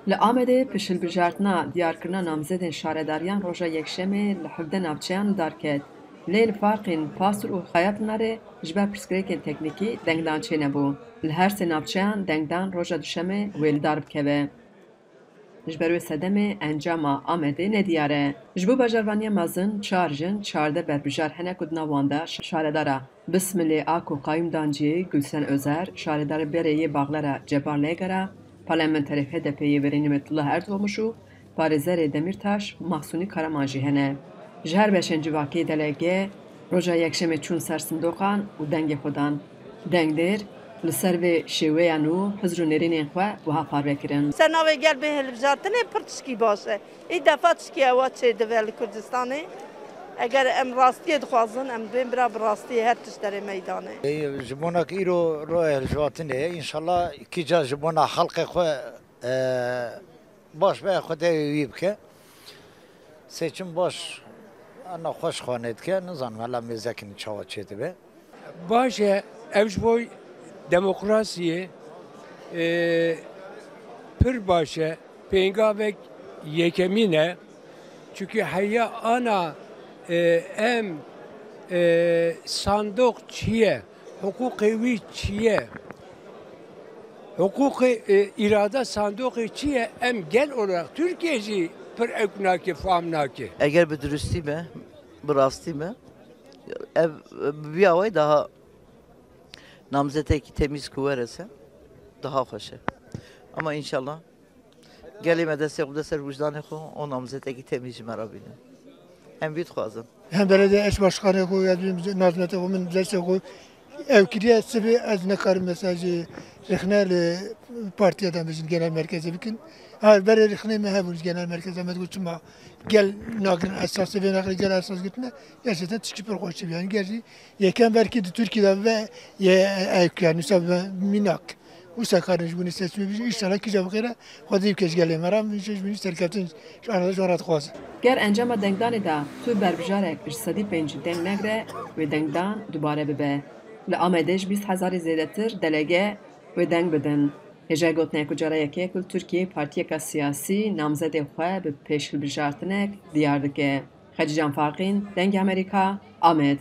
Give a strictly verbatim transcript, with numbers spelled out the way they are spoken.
Li Amedê piştgirtina diyarkirina namzedên şaredariyan roja Yekşemê li hevdeh navçeyan li dar ket. Lê li farqên Pasûr û Xayapinarê ji ber pirsgirêkên teknîkî dengdan çênebû. Li her sê navçeyan dengdan roja Duşemê wê li dar bikeve. Ji ber wê sedemê encama Amedê nediyar e. Ji bo bajarvaniya mezin çar jin, çardeh berbijar hene ku di nav wan de şaredara Bismilê Ako, qayûmdan cihê Gulsen Özer, şaredara berê yê Baxlera Cebar Legara, parlamenterê H D P yê verênî Metullah Erdoğmuş û parêzerê Demîrtaş Mahsûnî Karaman jî hene. Ji her beşên civakê delege roja Yekşemê çûn ser sindoqan û dengê xwe dan. Dengdêr li ser vê şêweya nû hizr û nêrînên xwe wiha parve kirin. Ser navê gel bên hilbijartinê pir tişkî baş e. Î defa tişkî ewa çêdibe li Kurdistanê. Eger em rastiyê dixwazin, em bên bira bi rastiyê her tişt derê meydanê. Ê, ji bona ku îro royê hilbijartinê ye, înşallah kîca ji bona xelkê xwe, e, baş be, Xwedê wî bike. Seçim baş, ana xweş xanê dike, nizanim hela mêzekin çawa çêdibe. Baş e, ev ji bo demokrasiyê, e, pir baş e, pêngavek yekemîn e. Çunkî heya ana, e, em, e, sandoq çi ye, hiqûqê wî çi ye, hiqûqê, e, îrada sandoqê çi ye, em gel olarak Tirkiye jî pir ewk nake, fam nake. Eger bi durustî be, bi rastî be, ev, bi vî awayî daha namzetekî temîz ku werese, daha xweş e. Ama înşallah gelê me destê xwe bide ser wijdanê xwe, o namzetekî temîz ji me re bîne. Em vî dixwazin. Hem belediye eş başkanê xwe ya dibî namzetê xwe min destê xwe ew kiriye, sibê ez nekarim mesela jî rexne li partiya de bijin genel merkezê bikin. Ha, berê rexnê me hebûn ji genel merkezê me digot çima gel nagirin esas, sibê nagirin gel esas girtine. Gerçekten tişkî pir xweş çêbû. Yani gerçi yekem belkî di Tirkiye de ve ye ew kiriye, nûsa be mînak. Wisa karin ji binî seçimê bijî, înşallah kîja bixêre, Xwedê bike ji gelê me re, min ji binî serkeftin ji ana ji wan re dixwazin. Ger encama dengdanê de tu berbijarek ji sedî pêncî deng negre, wê dengdan dubare bibe. Li Amedê ji bîst hezarî zêdetir delege wê deng bidin. Hêja gotinê ku cara yekê ku li Tirkiyeyê partiyeke siyasî namzedê xwe bi pêşhilbijartinek diyar dike. Xecîcan Farqîn, Dengê Amerîka, Amed.